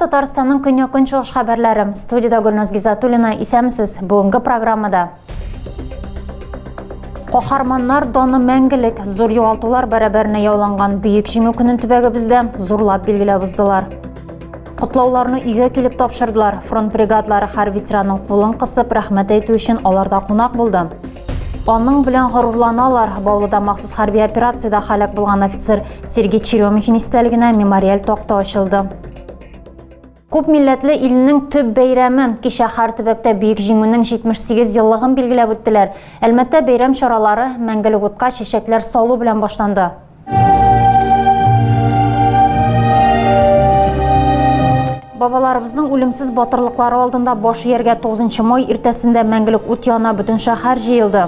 Татарстанның көньяк-көнчыгыш хәбәрләре. Студиядә Гөлназ Гизатуллина. Исәнмесез. Бүгенге программада Каһарманнар даны мәңгелек, зур югалтулар бәрабәренә яуланган Бөек Җиңү көнен төбәгебездә зурлап билгеләп уздылар. Котлауларны өйгә килеп тапшырдылар. Фронт бригадалары һәр ветеранның кулын кысып, рәхмәт әйтү өчен аларда кунак булды. Аның белән горурланалар. Баулыда махсус хәрби операциядә һәлак булган офицер Сергей Черемихин истәлегенә мемориаль такта ачылды. Күп милләтле илнең төп бәйрәме кичә һәр төбәктә Бөек Җиңүнең 78 еллыгын билгеләп үттеләр. Әлмәттә бәйрәм чаралары мәңгелек утка чәчәкләр салу белән башланды. Бабаларыбызның үлемсез батырлыклары алдында баш ияргә 9 май иртәсендә мәңгелек ут янына бөтен шәһәр җыелды.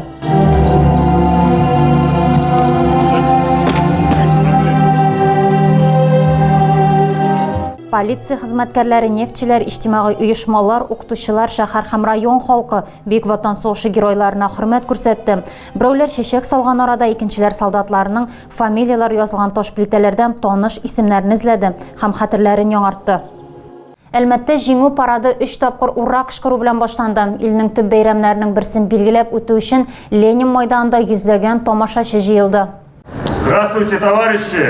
Полиция хезмәткәрләре, нефтьчеләр, иҗтимагый оешмалар, укытучылар, шәһәр һәм район халкы Бөек Ватан сугышы геройларына хөрмәт күрсәтте. Берәүләр чәчәк салган арада, икенчеләр солдатларның фамилияләре язылган таш плитәләрдән таныш исемнәрне эзләде һәм хәтерләрен яңартты. Әлмәттә Җиңү парады өч тапкыр Ура кычкыру белән башланды. Илнең төп бәйрәмнәренең берсен билгеләп үтү өчен Ленин майданында йөзләгән тамашачы җыелды. Здравствуйте, товарищи!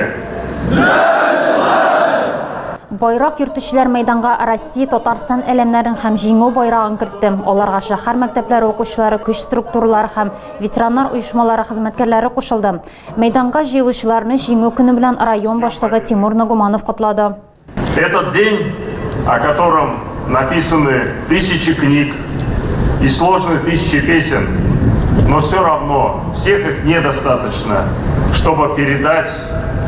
Байрак йөртүчеләр мәйданга Россия, Татарстан әләмнәрен һәм Җиңү байрагын кертте. Аларга шәһәр мәктәпләре укучылары, көч структуралары һәм ветераннар оешмалары хезмәткәрләре кушылды. Мәйданга җыелучыларны Җиңү көне белән район башлыгы Тимур Нагуманов котлады. Этот день, о котором написаны тысячи книг и сложены тысячи песен, но все равно всех их недостаточно, чтобы передать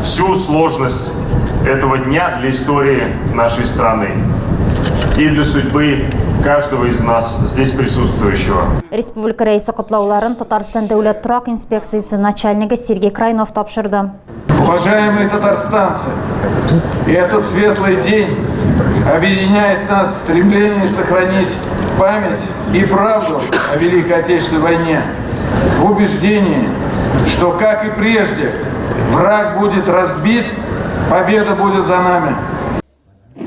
всю сложность этого дня для истории нашей страны и для судьбы каждого из нас здесь присутствующего. Республика Рәисе котлауларын Татарстан дәүләт торак инспекциясе начальнигы Сергей Крайнов тапшырды. Уважаемые татарстанцы, этот светлый день объединяет нас в стремлении сохранить память и правду о Великой Отечественной войне, в убеждении, что, как и прежде, враг будет разбит, победа будет за нами.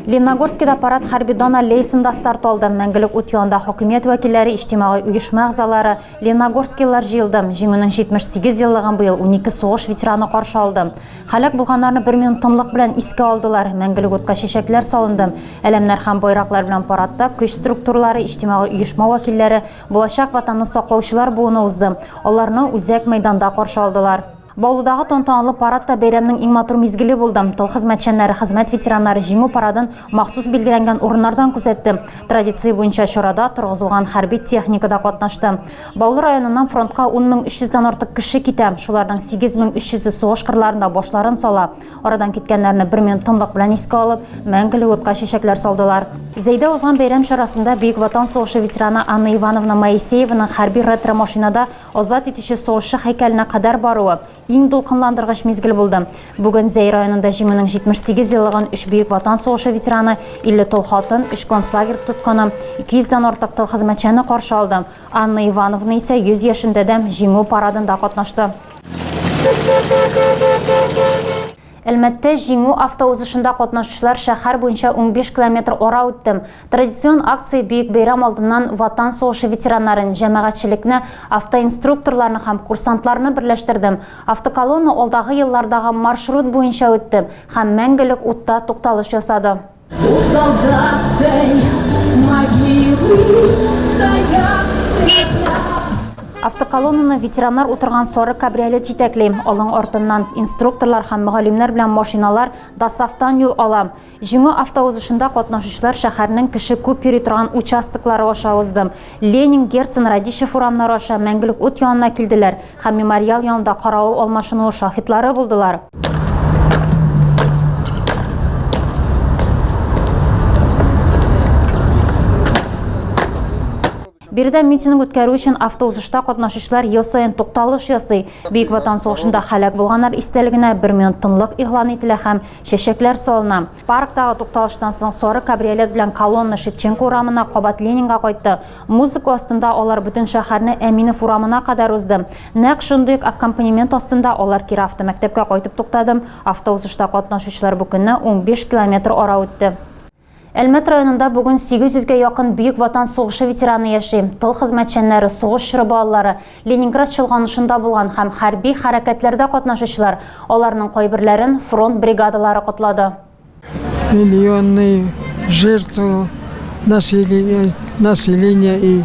Лениногорскида парад хәрби дан аллеясында старт алды. Мәңгелек ут янында хакимият вәкилләре, иҗтимагый оешма әгъзалары, лениногорскийлар җыелды. Җиңүнең 78 еллыгын быел 12 сугыш ветераны каршы алды. Һәлак булганнарны бер минут тынлык белән искә алдылар. Мәңгелек утка чәчәкләр салынды. Әләмнәр һәм байраклар белән парадта көч структуралары, иҗтимагый оешма вәкилләре, булачак Ватанны саклаучылар буыны узды. Аларны үзәк мәйданда каршы алдылар. Баулыдагы тантаналы парад та бәйрәмнең иң матур мизгеле булды. Тыл хезмәтчәннәре, хезмәт ветераннары җиңү парадын махсус билгеләнгән урыннардан күзәтте. Традиция буенча чарада торгызылган хәрби техника да катнашты. Баулы районыннан фронтка 10 300 дән артык кеше китә. Шуларның 8300-е сугыш кырларында башларын сала. Арадан киткәннәрне бер минут тынлык белән искә алып, мәңгелек утка чәчәкләр салдылар. Зәйдә узган бәйрәм чарасында Бөек Ватан сугышы ветераны Анна Ивановна Моисееваның хәрби ретро-машинада Азат итүче сугышчы һәйкәленә кадәр баруы, иң дулкынландыргыч мизгел булды. Бүген Зәй районында Җиңүнең 78 еллыгын өч Бөек Ватан сугышы ветераны, 50 тол хатын, өч концлагерь тоткыны, 200 дән артык тыл хезмәтчәне каршы алды. Анна Ивановна исә 100 яшендә дә Җиңү парадында катнашты. Әлмәттә Җиңү автоузышында катнашучылар шәһәр буенча 15 километр ара үтте. Традицион акция бөек бәйрәм алдыннан Ватан сугышы ветераннарын, җәмәгатьчелекне, автоинструкторларны һәм курсантларны берләштерде. Автоколонна алдагы еллардагы маршрут буенча үтте һәм Мәңгелек утта тукталыш ясады. У солдатской могилы стоят три дня. Автоколоннаны ветераннар утырган сары кабриолет җитәкли. Алың артыннан инструкторлар һәм мөгаллимнәр белән машиналар ДОСААФтан юл ала. Җиңү автоузышында катнашучылар шәһәрнең кеше күп йөри торган участоклары аша узды. Ленин, Герцен, Радищев урамнары аша Мәңгелек ут янына килделәр һәм мемориал янында каравыл алмашынуы шаһитлары булдылар. Биредә митинг үткәрү өчен автоузышта катнашучылар ел саен тукталыш ясый. Бөек Ватан сугышында һәлак булганнар истәлегенә бер минут тынлык игълан ителә һәм чәчәкләр салына. Парктагы тукталыштан соң сары кабриолет белән колонна Шевченко урамына, кабат Ленинга кайтты. Музыка астында алар бөтен шәһәрне Әминов урамына кадәр узды. Нәкъ шундый ук аккомпанемент астында алар кире автомәктәпкә кайтып туктады. Автоузышта катнашучылар бу көнне 15 километр ара үтте. Әлмәт районында бүген 800 гә якын Бөек Ватан сугышы ветераны яши. Тыл хезмәтчәннәре, сугыш чоры балалары, Ленинград чолганышында булган һәм хәрби хәрәкәтләрдә катнашучылар, аларның кайберләрен фронт бригадалары котлады. Миллионные жертвы населения, населения и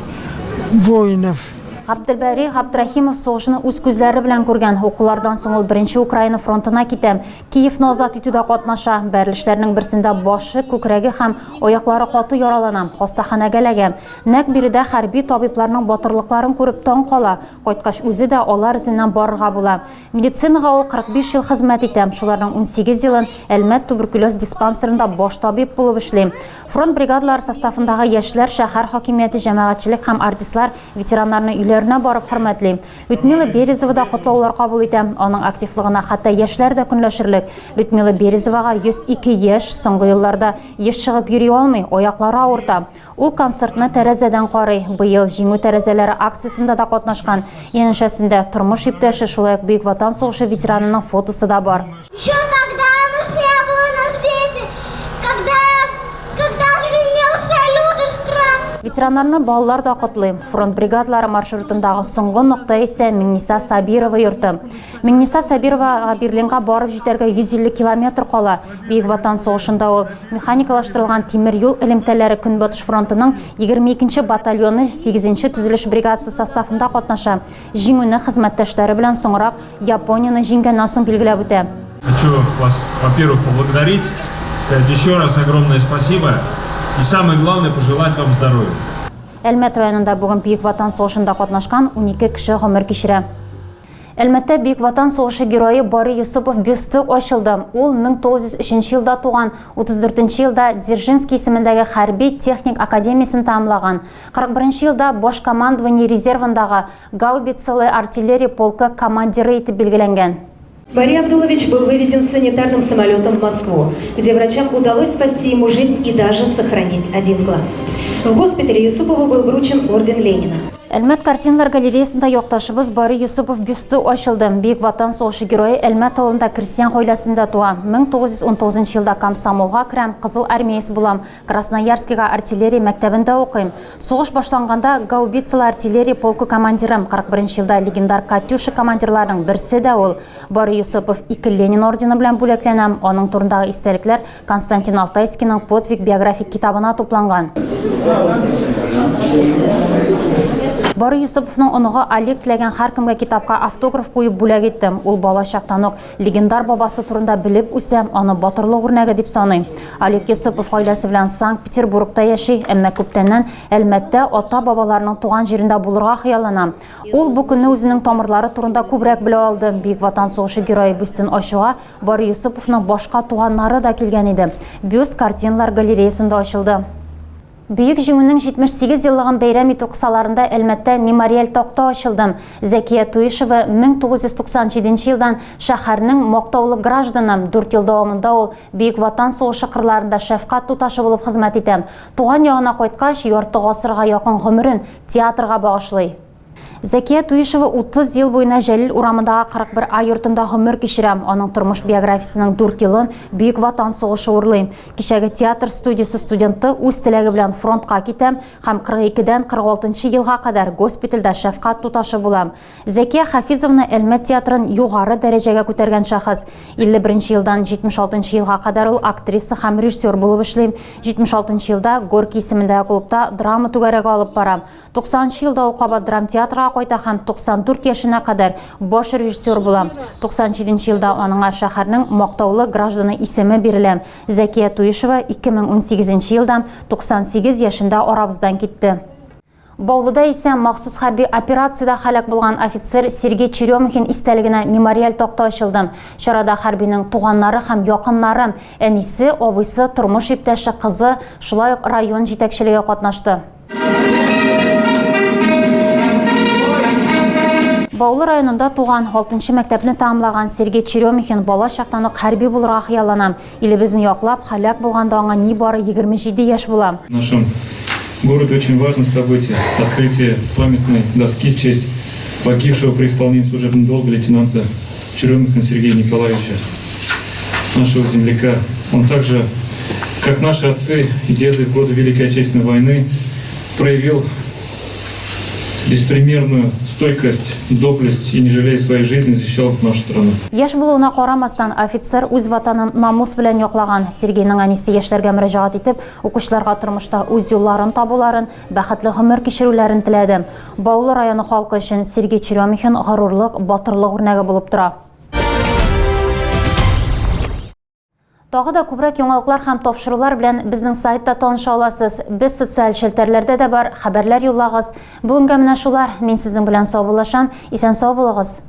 воинов. Габделбәри Габдрәхимов сугышны үз күзләре белән күргән. Укулардан соң ул беренче Украина фронтына китә. Киевны азат итүдә катнаша. Бәрелешләрнең берсендә башы, күкрәге һәм аяклары каты яралана, хастаханәгә эләгә. Нәкъ биредә хәрби табибларның батырлыкларын күреп таң кала. Кайткач үзе дә алар эзеннән барырга була. Медицинага ул 45 ел хезмәт итә, шуларның 18 елын Әлмәт туберкулез диспансерында баш табиб булып эшли. Фронт бригадалары составындагы яшьләр, шәһәр хакимияте, җәмәгатьчелек һәм артистлар ветераннарны өйләренә барып хөрмәтли. Людмила Березова да котлаулар кабул итә. Аның активлыгына хәтта яшьләр дә көнләшерлек. Людмила Березовага 102 яшь, соңгы елларда еш чыгып йөри алмый, аяклары авырта. Ул концертны тәрәзәдән карый. Быел Җиңү тәрәзәләре акциясендә дә катнашкан. Янәшәсендә тормыш иптәше, шулай ук Бөек Ватан сугышы ветеранының фотосы да бар. Еще тогда нас не было на свете, когда, когда гремел салют из кран. Ветераннарны балалар да котлый. Фронт бригадалары маршрутындагы соңгы нокта исә Миңниса Сабирова йорты. Миңниса Сабировага Берлинга барып җитәргә 150 километр кала. Бөек Ватан сугышында ул механикалаштырылган тимер юл элемтәләре Көнбатыш фронтының 22 нче батальоны 8 нче төзелеш бригадасы составында катнаша. Җиңүне хезмәттәшләре белән соңрак Японияне җиңгәннән соң билгеләп үтә. Хочу вас, во-первых, поблагодарить, сказать еще раз огромное спасибо и самое главное пожелать вам здоровья. Әлмәт районында бүген Бөек Ватан сугышында катнашкан 12 кеше гомер кичерә. Әлмәттә Бөек Ватан сугышы герое Бари Йосыпов бюсты ачылды. Ул 1903 елда туган, 34 елда Дзержинский исемендәге хәрби техник академиясен тәмамлаган. 41 елда баш командование резервындагы гаубицалы артиллерия полкы командиры итеп билгеләнгән. Бари Абдулович был вывезен санитарным самолетом в Москву, где врачам удалось спасти ему жизнь и даже сохранить один глаз. В госпитале Юсупову был вручен орден Ленина. Әлмәт картиналар галереясында якташыбыз Бари Йосыпов бюсты ачылды. Бөек Ватан сугышы герое Әлмәт авылында крестьян гаиләсендә туа. 1919 елда комсомолга керәм, кызыл армеец булам. Красноярскига артиллерия мәктәбендә укыйм. Сугыш башланганда гаубицалы артиллерия полкы командиры, 41 елда легендар Катюша командирларының берсе дә ул. Бари Йосыпов ике Ленин ордены белән бүләкләнә. Аның турындагы истәлекләр Константин Алтайскийның Подвиг биографик китабына тупланган. Бари Йосыповның оныгы Олег теләгән һәркемгә китапка автограф куеп бүләк итте. Ул бала чактан ук легендар бабасы турында белеп үсә, аны батырлык үрнәге дип саный. Олег Йосыпов гаиләсе белән Санкт-Петербургта яши, әмма күптәннән Әлмәттә ата-бабаларының туган җирендә булырга хыяллана. Ул бу көнне үзенең тамырлары турында күбрәк белә алды. Бөек Ватан сугышы герое бюстын ачуга Бари Йосыповның башка туганнары да килгән иде. Бюст картиналар галереясында ачылды. Бөек Җиңүнең 78 еллыгын бәйрәм итү кысаларында Әлмәттә мемориаль такта ачылды. Зәкия Туишева 1997 елдан шәһәрнең мактаулы гражданы. Дүрт ел дәвамында ул Бөек Ватан сугышы кырларында шәфкать туташы булып хезмәт итә. Туган ягына кайткач, ярты гасырга якын гомерен театрга багышлый. Зәкия Туишева 30 ел буена Җәлил урамындагы 41 А йортында гомер кичерә. Аның тормыш биографиясенең 4 елын Бөек Ватан сугышы урлый. Кичәге театр студиясе студенты үз теләге белән фронтка китә һәм 42дән 46 елга кадәр госпитальдә шәфкать туташы була. Зәкия Хафизовна Әлмәт театрын югары дәрәҗәгә күтәргән шәхес. 51 елдан 76 елга кадәр ул актриса һәм режиссер булып эшли. 76 елда Горький исемендәге клубта драма түгәрәге алып бара. 90 нчы елда ул кабат драмтеатрга кайта һәм 94 яшенә кадәр баш режиссер була. 97 нче елда аныңа шәһәрнең мактаулы гражданы исеме бирелә. Зәкия Туишева 2018 нче елда 98 яшендә арабыздан китте. Баулыда исә махсус хәрби операциядә һәлак булган офицер Сергей Черемухин истәлегенә мемориаль такта ачылды. Чарада хәрбинең туганнары һәм якыннары, әнисе, абыйсы, тормыш иптәше, кызы, шулай ук район җитәкчелеге катнашты. Баулы районында туган, 6 мәктәпне тәмамлаган Сергей Черемихин бала чактан ук хәрби булырга хыяллана. Илебезне яклап, һәлак булганда аңа нибары 27 яшь була. В нашем городе очень важное событие – открытие памятной доски в честь погибшего при исполнении служебного долга лейтенанта Черемихина Сергея Николаевича, нашего земляка. Он также Как наши отцы и деды в годы Великой Отечественной войны, проявил беспримерную стойкость, доблесть и, не жалея своей жизни, защищал нашу страну. Яшь булуына карамастан, офицер үз ватанын намус белән яклаган. Сергейның әнисе яшьләргә мөрәҗәгать итеп, укучыларга тормышта үз юлларын табуларын, бәхетле гомер кичерүләрен теләде. Баулы районы халкы өчен Сергей Черемихин горурлык, батырлык үрнәге булып тора. Тагы да күбрәк яңалыклар һәм тапшырулар белән безнең сайтта таныша аласыз. Без социаль челтәрләрдә дә бар, хәбәрләр юллагыз. Бүгенгә менә шулар. Мин сезнең белән саубуллашам. Исән сау булыгыз.